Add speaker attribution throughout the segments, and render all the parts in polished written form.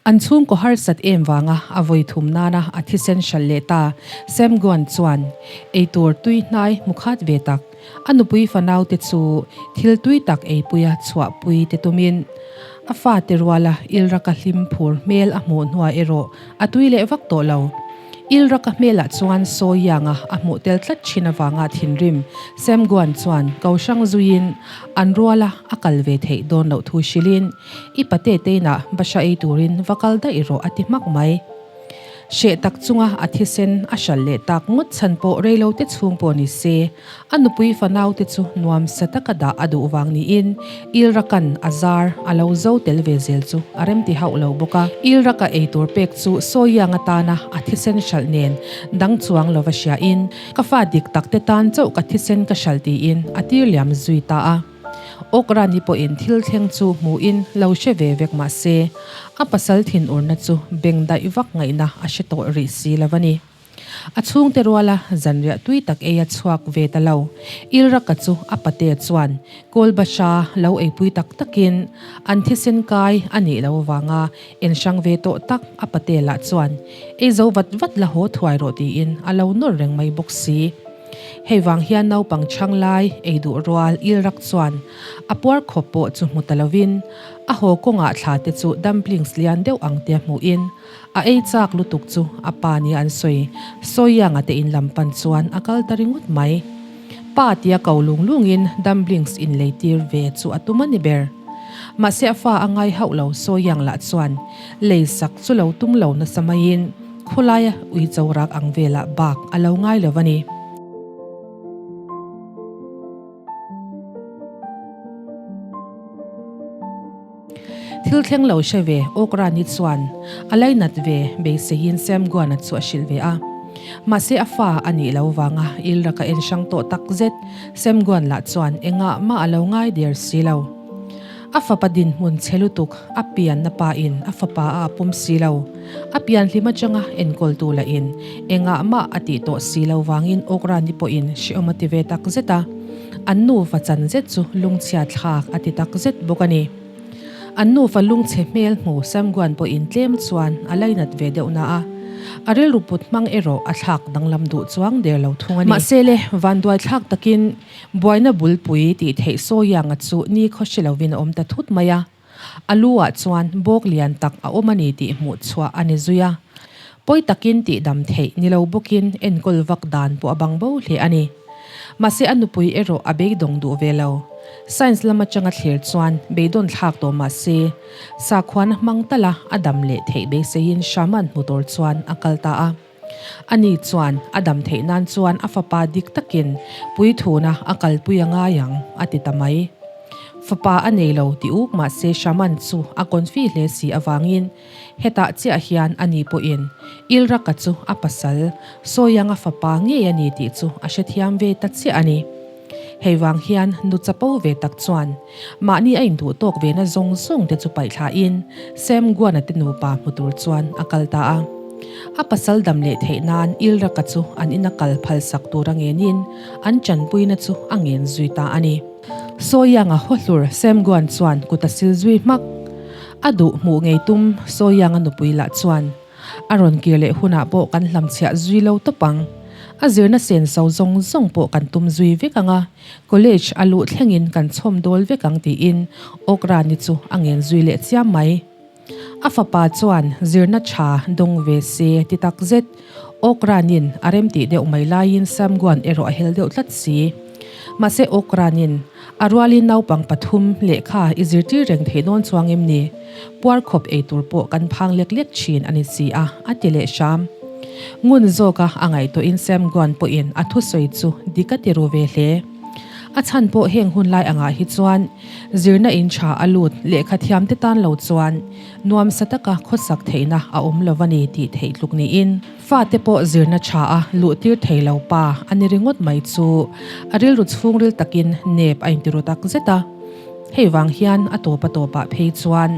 Speaker 1: An chhungkaw harsat em vanga a vawi thum nana a thisen hralh leh ta Sam Guan chuan eitur tui hnai hmu khat ve tak. A nupui fanaute chu thil tui tak eipuia chhuahpui te tumin a fate ruala Ilraka hlim phur hmel a hmuh hnuah erawh a tui leh vak tawh lo. Ilraka hmelah chuan sawi ianga a hmuh tel tlat thin avanga thinrim Sam Guan chuan ko hrang zuiin an ruala a kal ve theih dawn loh thu hrilhin I pate teinah bahra ei turin va kal daih rawh a ti hmak mai. Hreh tak chunga a thisen a hralh leh tak ngawt chhan pawh reilote chhung pawh ni se, a nupui fanaute chu nuamsa taka dah a duh vang niin Ilrakan a zar a lo zo tel ve zel chu a remti hauh lo bawk a. Ilraka eitur pek chu Sawiang atana a thisen hralh nen dang chuang lova hriain, Ka fa dik takte tan chauh ka thisen ka hralh tiin a tir liam zui ta a. Okrani pawhin thil thleng chu hmuhin lo hre ve vek mah se, a pasal thinurna chu beng daih vak ngaihna a hre tawh rih si lo a ni. A chhungte ruala zanriah tui tak ei a chhuak ve ta lo. Ilraka chu a pate chuan Kawlbasha lo eipui tak takin an thisen kai a nih lo avanga enhrang ve tawh tak a pate lah chuan ei zo vat vat la haw thuai rawh tiin a lo nawr reng mai bawk si. Hei vang hian naupang chhang lai ei duh rual Ilrak chuan a puar khawp pawh chu hmu ta lovin a haw kawngah thla te chu dumplings lian deuh ang te hmuhin a ei chak lutuk chu a pa nia an sawi Sawianga te in lam pan chuan a kal ta ringawt mai. Pa tia ko lung lungin dumplings in lei tir ve chu a tum a ni ber. Mahse a fa a ngai hauh lo Sawiang lah chuan lei sak chu lo tum lo nasa maiin Khawlaia uicho rak ang velah bak a lo ngai lo a ni. Thil thleng lo hre ve Okrani chuan a lainat ve beiseiin Sam Guana chu a hrilh ve a. Mahse a fa a nih lo vanga Ilraka en hrang tawh tak zet Sam Guan lah chuan engah mah a lo ngai der si lo. A fapa dinhmun chhe lutuk a pianna pa in a fapa a a pawm si lo. A pian hlim atanga enkawltu lah in engah mah a tih tawh si lo vangin Okrani pawhin hreawm a ti ve tak zet a. An nufa chan zet chu lungchhia thlak a ti tak zet bawk a ni. An nufa lungchhe hmel hmu Samguan pawhin tlem chuan a lainat ve deuh na a. A rilru put hmang erawh a thlak danglam duh chuang der lo thung a ni. Mahse le, vanduai thlak takin Buaina bulpui tih theih Sawianga chu ni khaw hre lovin a awm ta thut mai a. A lu ah chuan bawk lian tak a awm a ni tih hmuh chhuah a ni zui a. Pawi takin tih dam theih ni lo bawkin enkawl vak dan pawh a bang bo hle a ni. Mahse a nupui erawh a beidawng duh ve lo. Science lam atanga thlir chuan beidawn thlak tawh mah se, sakhuana hmang tala a dam leh theih beiseiin Shaman hmu tur chuan a kal ta a. Ani chuan a dam theih nan chuan a fapa dik takin puithuna a kalpui a ngai ang, a ti ta mai. Fapa a nei lo ti uk mah se Shaman chu a confi hle si avangin hetah chiah hian ani pawhin Ilraka chu a pasal Sawianga fapa ngei a ni tih chu a hrethiam ve ta chiah a ni. Hei vang hian nu chapo ve tak chuan mahni a induh tawk ve na zawng zawng te chu paih thlahin Sam Guana te nupa hmu tur chuan a kal ta a. A pasal dam leh theih nan Ilraka chu an ina kal phal sak tur a ngenin an chanpuina chu a ngen zui ta a ni. Sawianga hawhlur Sam Guan chuan kut a sil zui hmak. A duh hmuh ngei tum Sawianga nupui lah chuan A rawn kir leh hunah pawh kan hlamchhiah zui lo tawp ang. A zirna senso zawng zawng pawh kan tum zui vek ang a, college a luh thlengin kan chhawm dawl vek ang tiin Okrani chu a ngen zui leh chiam mai. A fapa chuan zirna tha dawng ve se ti tak zet. Okranin a remtih deuh mai laiin Samguan erawh a hel deuh tlat si. Mahse Okranin A rualin naupang pathum lehkha i zirtir reng theih dawn chuang em ni? Puar khawp ei tur pawh kan phang lek lek thin a ni si a, a ti leh hram. Ngun zawka a ngaihtuahin Sam Guan pawhin a thusawi chu dik a ti ru ve hle. A chhan pawh heng hun lai angah hi chuan zirna in tha a lut lehkha thiamte tan lo chuan nuamsa taka khawsak theihna a awm lo a ni tih theih tluk niin. Fate pawh zirna tha a luhtir thei lo pa a ni ringawt mai chu a rilru chhungril takin nep a intiru tak zet a. Hei vang hian a tawp a tawpah phei chuan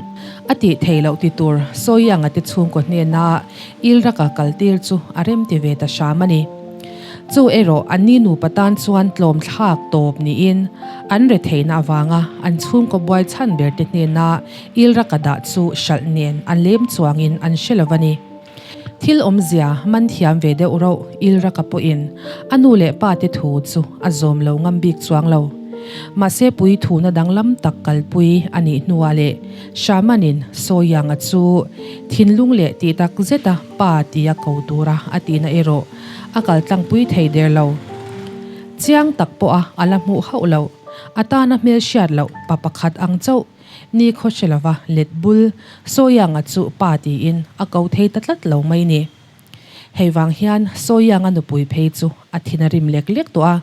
Speaker 1: a tih thei loh ti tur Sawianga te chhungkaw hnena Ilraka kaltir chu a remti ve ta hram a ni. Chu erawh anni nupa tan chuan tlawm thlak tawp niin an retheihna avanga an chhungkaw buai chhan ber te hnena Ilraka dah chu hralh nen an lem chuangin an hre lo a ni. Thil awmzia man thiam ve deuh rauh Ilraka pawhin a nu leh pa te thu chu a zawm lo ngam bik chuang lo. Mahse puithuna danglam tak kalpui a nih hnuah leh Shaman-in Sawianga chu thinlung leh tih tak zeta pa tia ko tura a tihna erawh a kal tlangpui thei der lo. Chiang tak pawha a la hmuh hauh loh, a tana hmel hriat loh pa pakhat ang chauh ni khaw hre lova let bul Sawianga chu pa tiin a ko thei ta tlat lo mai ni. Hei vang hian Sawianga nupui phei chu a thin a rim lek lek tawh a,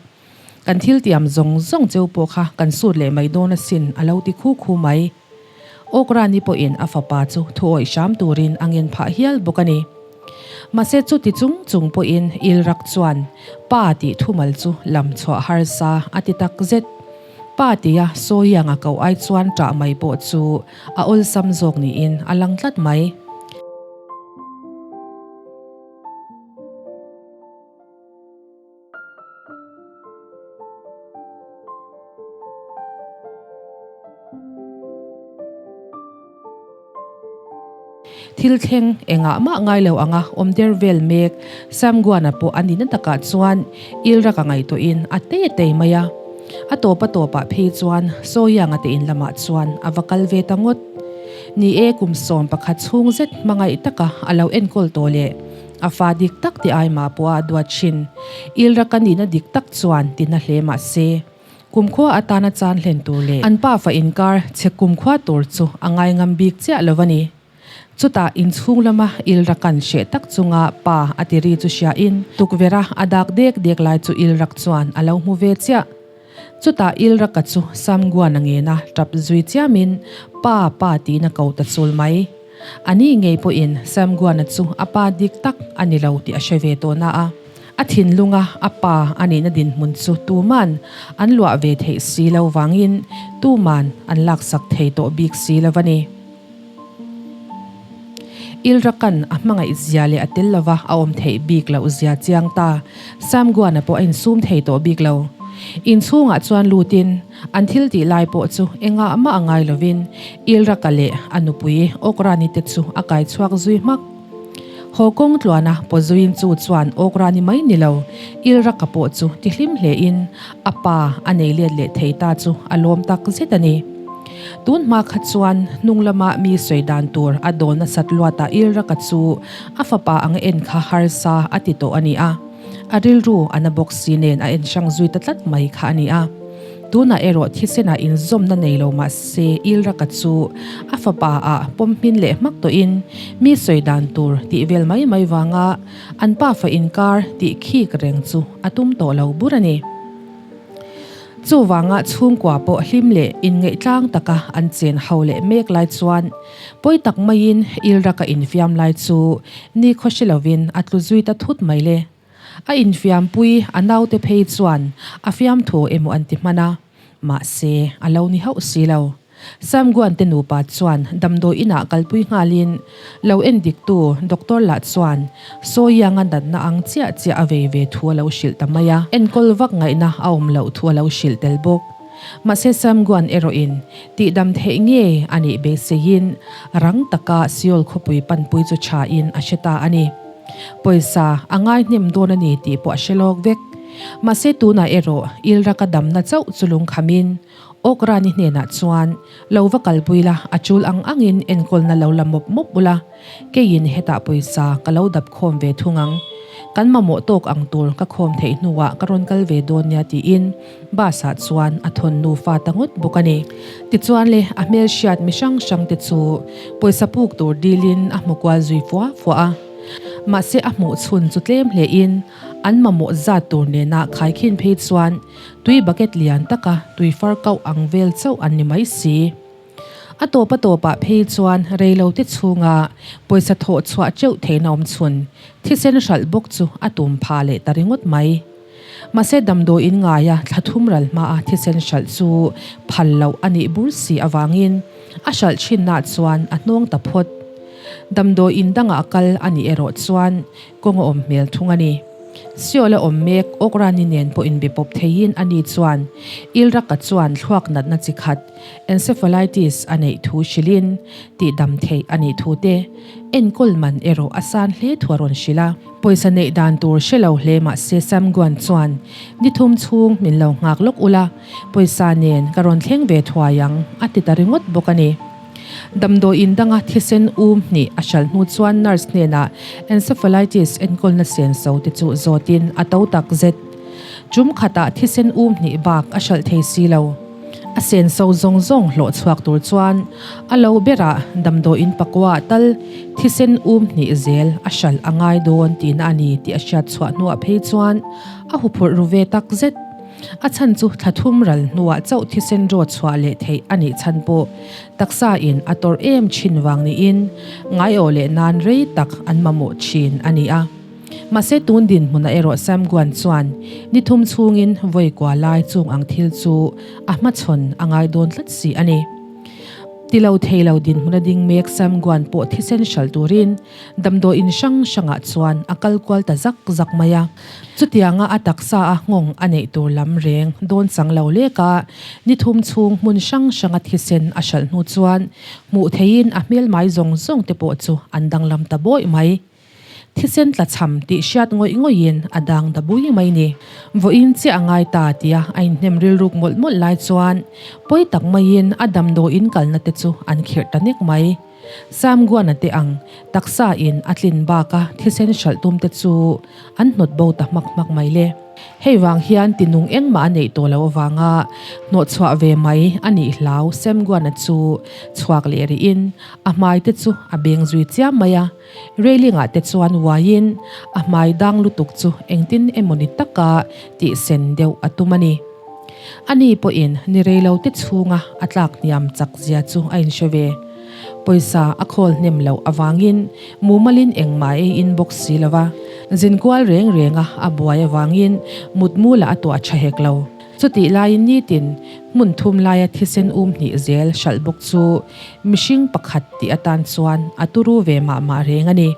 Speaker 1: Kan thil tiam zawng zawng cheu pawh kha kan sut leh mai dawn asin a lo ti khu khu mai. Okrani pawhin a fapa chu thuawih hram turin a ngen phah hial bawk a ni. Mahse chuti chung chung pawhin Ilrak chuan pa tih thumal chu lam chhuah harsa a ti tak zet. Pa tia Sawianga koh ai chuan ṭah mai pawh chu a awlsam zawk niin a lang tlat mai. Thil thleng engah mah ngai lo anga awm der vel mek Samguana pawh a nihna takah chuan Ilraka ngaihtuahin a tei tei mai a. A tawp a tawpah phei chuan Sawianga te in lamah chuan a va kal ve ta ngawt. Ni e kum 11 chhung zet hmangaih taka a lo enkawl tawh leh A fa dik tak ti ai mah pawh a duat thin. Ilraka nihna dik tak chuan tina hle mah se, kumkhua atana chan hlen tur leh an pa fa inkar chhe kumkhua tur chu a ngai ngam bik chiah lo a ni. Chutah inchhung lama Ilrakan hreh tak chunga pa a ti ri chu hriain tukverha a dak dek dek lai chu Ilrak chuan a lo hmu ve chiah. Chutah Ilraka chu Samguana ngena tap zui chiamin Pa, pa tiin a ko ta chul mai. A ni ngei pawhin Samguana chu a pa dik tak a ni lo tih a hre ve tawh na a, a thinlunga a pa a nihna dinhmun chu tuman an luah ve theih si lo vangin tuman an laksak thei tawh bik si lo a ni. Ilrakan a hmangaih zia leh a tel lova a awm theih bik loh zia chiang ta. Samguana pawh a insum thei tawh bik lo. Inchhungah chuan lutin an thil tih lai pawh chu engah mah a ngai lovin Ilraka leh a nupui Okrani te chu a kai chhuak zui hmak. Haw kawng tluana pawzuiin chu chuan Okrani mai ni lo Ilraka pawh chu tihlim hlein a pa a nei let leh thei ta chu a lawm tak zet a ni. Tun hma kha chuan hnung lama mi sawi dan tur a dawn nasat luatah Ilraka chu a fapa anga en kha harsa a ti tawh a ni a, a rilru a na bawk si nen a en hrang zui ta tlat mai kha a ni a. Tunah erawh thisenah inzawmna nei lo mah se Ilraka chu a fapa ah pawm hmin leh hmak tawhin mi sawi dan tur tih vel mai mai vanga an pafa inkar tih khik reng chu a tum tawh lo bur a ni. Chuvanga chhungkua pawh hlim leh inngaihtlang taka an chen ho leh mek lai chuan pawi tak maiin Ilraka infiam lai chu ni khaw hre lovin a tlu zui ta thut mai le. A infiampui a naute phei chuan a fiamthu emaw an ti hman a, mahse a lo ni hauh si lo. Samguan te nupa chuan damdawi inah kalpui nghalin lo en diktu doctor lah chuan Sawianga natna ang chiah chiah a vei ve thu a lo hrilh ta mai a, enkawl vak ngaihna a awm loh thu a lo hrilh tel bawk. Mahse Samguan erawhin tihdam theih ngei a nih beiseiin rang taka Seoul khawpui panpui chu thain a hre ta a ni. Pawisa a ngai hnem dawn a ni tih pawh a hre lawk vek. Mahse tunah erawh Ilraka damna chauh chu lungkhamin Okrani hnenah chuan, Lo va kalpui la, a chul ang angin enkawlna lo la mawp mawp ula, keiin hetah pawisa ka lo dap khawm ve thung ang. Kan mamawh tawk ang tur ka khawm theih hnuah ka rawn kal ve dawn nia tiin bus ah chuan a thawn nufa ta ngawt bawk a ni. Tichuan le, a hmelhriat mi hrang hrang te chu pawisa puk tur dilin a hmu kual zui fua fua a. Mahse a hmuh chhun chu tlem hlein an mamawh zat tur nena khaikhin phei chuan Tui bucket lian taka tui far kauh ang vel chauh an ni mai si. A tawp a tawpah phei chuan reilote chhunga pawisa thawh chhuah teuh theihna awm chhun thisen hralh bawk chu a tum pha leh ta ringawt mai. Mahse damdawiin ngaia thla thum ral hmaa thisen hralh chu phal loh a nih bur si avangin a hralh thinna chuan a hnawng ta phawt. Damdawiin dangah kal a nih erawh chuan kawng a awm hmel thung a ni. Seoul-a awm mek Okrani nen pawh inbe pawp theiin ani chuan Ilraka chuan thluak natna chi khat encephalitis a neih thu hrilhin tihdam theih a nih thu te enkawl man erawh a san hle thu a rawn hrilh a. Pawisa neih dan tur hre lo hle mah se Samguan chuan ni thum chhung min lo nghak lawk ula, pawisa nen ka rawn thleng ve thuai ang a ti ta ringawt bawk a ni. Damdawiin danga thisen um hnih a hralh hnu chuan nurse hnenah encephalitis enkawlna senso te chu zawtin a to tak zet. Tum khatah thisen um hnih bak a hralh thei si lo. A senso zawng zawng hlawh chhuak tur chuan a lo berah damdawiin pakuaah tal thisen um hnih zel a hralh a ngai dawn tihna a ni tih a hriat chhuah hnuah phei chuan a huphurh ru ve tak zet. A chhan chu thla thum ral hnuah chauh thisen rawt chhuah leh theih a nih chhan pawh taksa in a tawrh em thin vang niin ngaiawh leh nan rei tak an mamawh thin a ni a. Mahse tun dinhmunah erawh Sam Guan chuan ni thum chhungin vawi kua lai chung ang thil chu a hmachhawn a ngai dawn tlat si a ni. Ti lo thei lo dinhmuna ding mek Sam Guan pawh thisen hralh turin Damdawiin hrang hrangah chuan a kal kual ta zak zak mai a. Chutianga a taksa a nghawng a neih tur lam reng dawn chang lo lek a, ni thum chhung hmun hrang hranga thisen a hralh hnu chuan hmuh theihin a hmelmai zawng zawng te pawh chu an danglam ta bawih mai. Thisen tla cham tih hriat ngawih ngawihin a dang da bui mai ni. Vawiin chiah a ngai ta tia a inhnem rilruk mawlh mawlh lai chuan pawi tak maiin a damdawiin kalna te chu an khirh ta nek mai. Samguana te ang taksa in a tlin bak a thisen hralh tum te chu an hnawt bo ta hmak hmak mai le. Hei vang hian tinung engmah a neih tawh loh avanga hnawh chhuah ve mai a nih hlau Samguana chu chhuak leh rih in a hmai te chu a beng zui chiam mai a, railing ah te chuan uai in a hmai dang lutuk chu engtin emawni taka tih sen deuh a tum a ni. Ani pawhin ni reilo te chhunga a tlak hniam chak zia chu a inhre ve. Pawisa a khawl hnem loh avangin mumalin engmah ei in bawk si lo va, zinkual reng renga a buai avangin mutmulah a tuah tha hek lo. Chutih laiin nitin hmun thum laia thisen um hnih zel hralh bawk chu mihring pakhat tih atan chuan a turu ve mah mah reng a ni.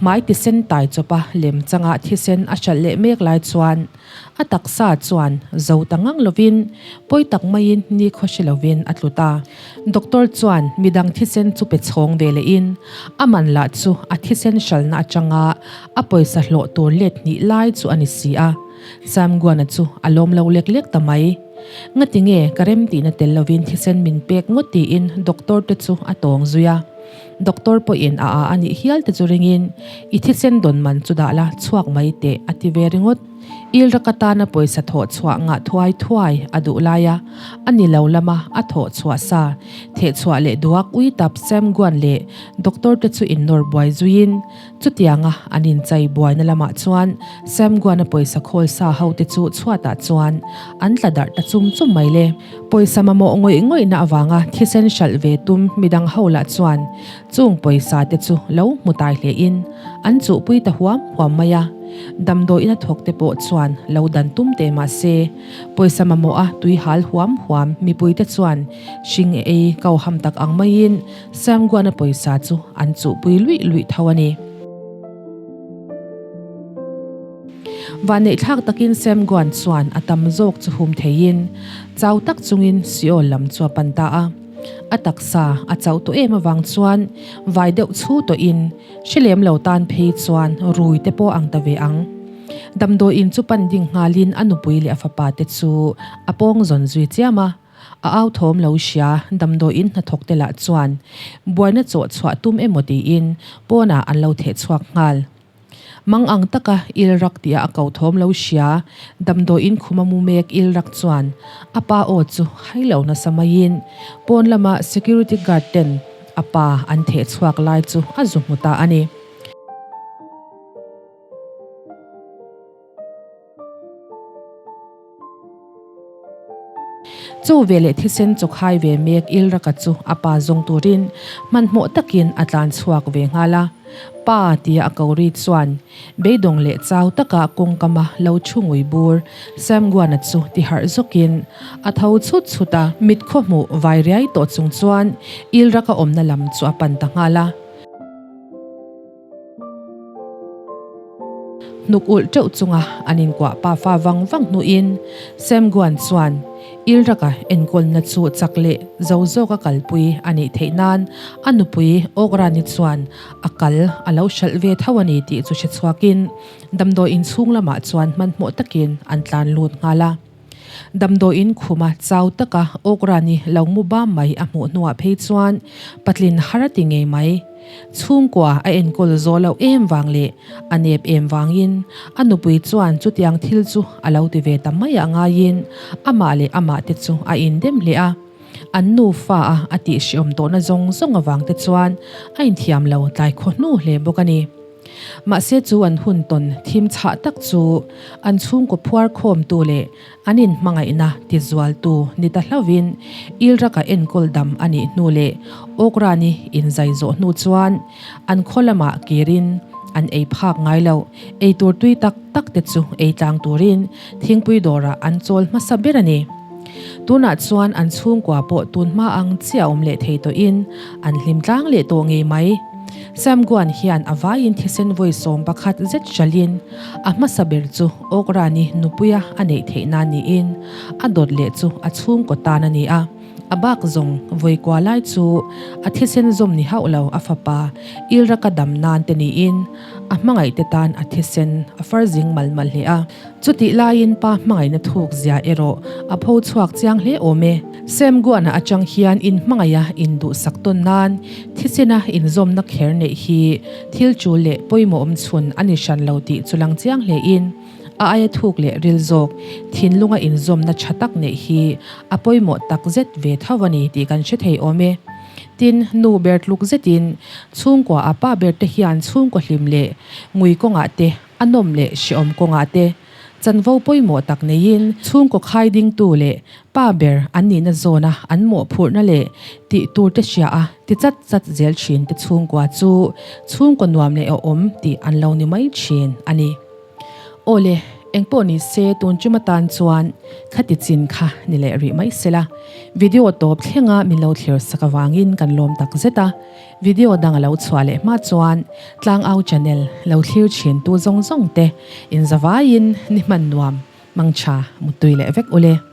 Speaker 1: Hmai tisen tai chawpa lem changa thisen a hralh leh mek lai chuan a taksa chuan zo ta ngang lovin pawi tak maiin nikhaw hre lovin a tlu ta. Doctor chuan midang thisen chu pe chhawng ve lehin a man lah chu a thisen hralhna atanga a pawisa hlawh tur let hnih lai chu a ni si a. Samguana chu a lawm lo lek lek ta mai. Ngatinge ka remtihna tel lovin thisen min pek ngawt tiin doctor te chu a tawng zui a. Doctor pawhin a a anih hial te chu ringin, I thisen dawn man chu dah la, chhuak mai teh, a ti ve ringawt. Ilrak atana pawisa thawh chhuah ngah thuai thuai a duh lai a, a ni lo lama a thawh chhuah sa, theh chhuah leh duak ui tap Sam Guan leh Doctor te chu innawr buai zuiin, Chutianga an inchai buaina lamah chuan Sam Guan-a pawisa khawl sa ho te chu chhuatah chuan an tla darh ta chum chum mai le. Pawisa mamawh ngawih ngawihna avanga thisen hralh ve tum midang ho lah chuan chung pawisa te chu lo hmu tai hlein an chuhpui ta huam huam mai a. Damdawiin a thawk te pawh chuan lo dan tum teh mah se pawisa mamawha tui hal huam huam mipui te chuan hring ei ko ham tak ang maiin Samguana pawisa chu an chuhpui luih luih tho a ni. Vanneihthlak takin Samguan chuan a tam zawk chu hum theiin chau tak chungin Seoul lam chu a pan ta a. A taksa a chauh tawh em avang chuan vai deuh chhu tawhin hre lem lo tan phei chuan rui te pawh ang ta ve ang. Damdawiin chu pan ding nghalin a nupui leh a fapa te chu a pawng zawn zui chiam a. A au thawm lo hria, damdawiin hnathawk te lah chuan buaina chawh chhuah tum emaw tiin pawnah an lo theh chhuak nghal. Mang ang taka Ilrak tia a ko thawm lo hria, damdawiin khuma mu mek Ilrak chuan a pa aw chu hai lo nasa maiin pawn lama security guard ten a pa an theh chhuak lai chu a zu hmu ta a ni. Chu veleh thisen chawkhai ve mek Ilraka chu a pa zawng turin hmanhmawh takin a tlan chhuak ve nghal a. Pa tia a ko ri chuan beidawng leh chau taka kawngkama lo thu ngui bur Samguana chu ti harh zawkin a tho chhut chhut a. Mit khaw hmuh vai riai tawh chung chuan Ilraka awmna lam chu a pan ta nghal a. Hnuk ulh teuh chunga an inkuah pafa vang vang hnuin Sam Guan chuan Ilraka enkawlna chu chak leh zo zawka kalpui a nih theih nan a nupui Okrani chuan a kal a lo hralh ve tho a ni tih chu hre chhuakin damdawi inchhung lamah chuan hmanhmawh takin an tlan lut nghal a. Damdawiin khuma chau taka Okrani lo mu bam mai a hmuh hnuah phei chuan patlin har a ti ngei mai. Chhungkua a enkawl zawh loh em vang leh a nep em vangin a nupui chuan chutiang thil chu a lo ti ve ta mai a ngaiin amah leh amah te chu a indem hle a. An nufa a a tihhriawm tawhna zawng zawng avang te chuan a inthiam lo tlai khaw hnu hle bawk a ni. Mahse chu an hun tawn thim chhah tak chu an chhungkaw phuar khawmtu leh an inhmangaihna tizualtu ni ta hlauhin Ilraka enkawl dam a nih hnu leh Okrani inzai zawh hnu chuan an khaw lamah kirin an ei phak ngai lo. Eitur tui tak tak te chu ei tlang turin thingpui dawrah an chawl hmasa ber a ni. Tunah chuan an chhungkua pawh tun hma ang chiah awm leh thei tawhin an hlim tlang leh tawh ngei mai. Sam Guan hian a vaiin thisen vawi 11 zet hralhin a hmasa ber chu Okrani nupuia a neih theih nan niin a dawt leh chu a chhungkaw tan a ni a. A bak zawng vawi kua lai chu a thisen zawm ni hauh lo a fapa Ilraka dam nan te niin a hmangaih te tan a thisen a far zing mal mal hle a. Chutih laiin pa hmangaihna thuk zia erawh a pho chhuak chiang hle awm e. Sam Guana atang hian inhmangaiha induhsak tawn nan thisena inzawmna kher neih hi thil tul leh pawimawh awm chhun a ni hran lo tih chu lang chiang hlein a aia thuk leh ril zawk thinlunga inzawmna tha tak neih hi a pawimawh tak zet ve tho a ni tih kan hre thei awm e. Tin, nu ber tluk zetin chhungkua a pa ber te hian chhungkaw hlim leh ngui kawngah te A nawm leh hreawm kawngah te chanvo pawimawh tak neiin chhungkaw khai dingtu leh pa ber an nihna zawna an mawhphurhna leh tih tur te hria a ti chat chat zel thin te chhungkua chu chhungkaw nuam leh awhawm tih an lo ni mai thin a ni. Awle, engpawh ni se tun tum atan chuan khati chin kha ni leh rih mai sela. Video tawp thlenga min lo thlir sak avangin kan lawm tak zet a. Video dang a lo chhuah leh hma chuan Tlangau channel lo thlir thin tu zawng zawng te in zavaiin ni hman nuam mangtha muttui leh vek ule.